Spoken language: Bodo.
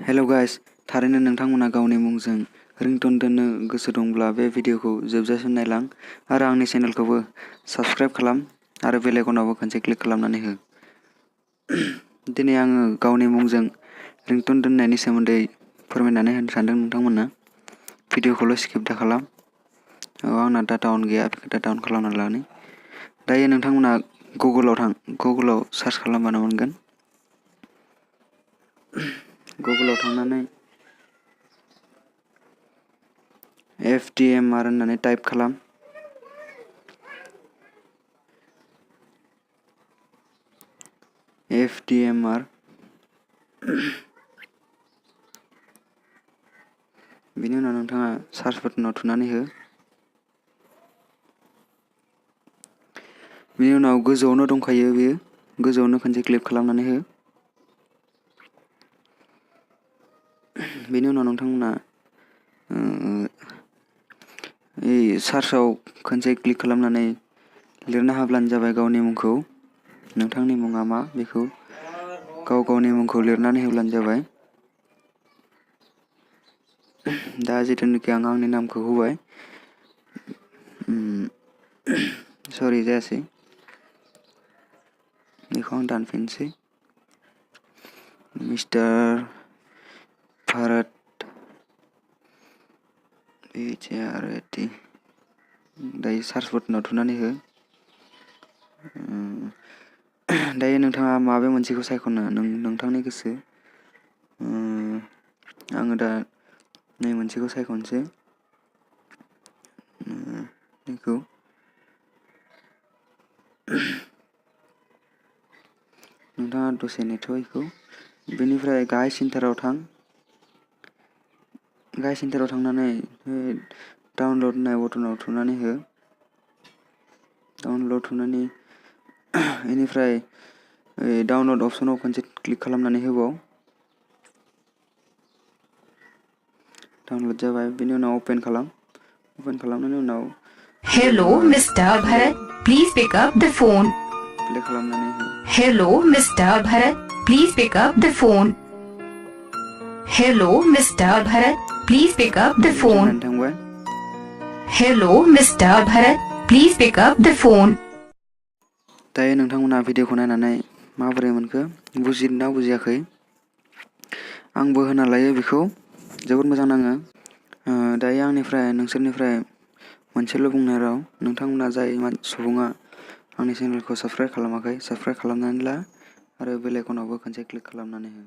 हेलो गाइस, थारैनो नोंथांमोना गावनि मुंजों रिंटन दोननो गोसो दंब्ला बे भिडियोखौ जोबजासिम नायलां आरो आंनि चेनेलखौबो साबस्क्राइब खालाम आरो बेल आइकनावबो खनसे क्लिक खालामनानै हो। दिनै आङो गावनि मुंजों रिंटन दोननायनि सोमोन्दै फोरमायनानै होनो सानदों नोंथांमोननो। भिडियोखौल' स्किप दा खालाम। आंना डाटा अन गैया, बेखौ डाटा अन खालामना लानि। दायो नोंथांमोना गुगोलाव थां, गुगोलाव सार्च खालामबानो मोनगोन। गुगोलाव थांनानै FDMR होननानै टाइप खालाम। FDMR बिनि उनाव नोंथाङा सार्च बाटनाव थुनानै हो। बिनि उनाव गोजौआवनो दंखायो बेयो, गोजौआवनो खनसे क्लिक खालामनानै हो। बेनि उनाव नोंथांमोना सार्चआव खनसे क्लिक खालामनानै लिरना होब्लानो जाबाय गावनि मुंखौ। नोंथांनि मुङा मा बेखौ गावनि मुंखौ लिरनानै होब्लानो जाबाय। दा जिथुनिखि आं आंनि नामखौ होबाय, सरि जायासै, बेखौ आं दानफिनसै। Mister Bharat HRT। दायो सार्च बाटनाव थुनानै हो। दायो नोंथाङा माबे मोनसेखौ सायख'नो नोंथांनि गोसो। आङो दा नै मोनसेखौ सायख'नोसै। बेखौ नोंथाङा दसे नेथ' बेखौ। बेनिफ्राय गाहाय सेन्टाराव थां। गाहाय सेन्टाराव थांनानै डाउनलड होननाय बटनाव थुनानै हो। डाउनलड थुनानै बेनिफ्राय डाउनलड अपसनाव खनसे क्लिक खालामनानै होबाव। डाउनलड जाबाय, बेनि उनाव अपेन खालाम। अपेन खालामनायनि उनाव Hello, Mr. Bharat. Please pick up the phone. Play खालामनानै हो। Hello, Mr. Bharat. Please pick up the phone. Hello, Mr. Bharat. Please pick up the phone. जानानै थांबाय। Hello, Mr. Bharat. Please pick up the phone. दायो नोंथांमोना भिडियोखौ नायनानै माबोरै मोनखो, बुजिदोंना बुजियाखै? आंबो होना लायो बेखौ, जोबोद मोजां नाङो। दायो आंनिफ्राय नोंसोरनिफ्राय मोनसेल' बुंनाय राव, नोंथांमोना जाय सुबुङा आंनि चेनेलखौ साबस्क्राइब खालामाखै, साबस्क्राइब खालामनानै ला आरो बेल आइकनावबो खनसे क्लिक खालामनानै हो।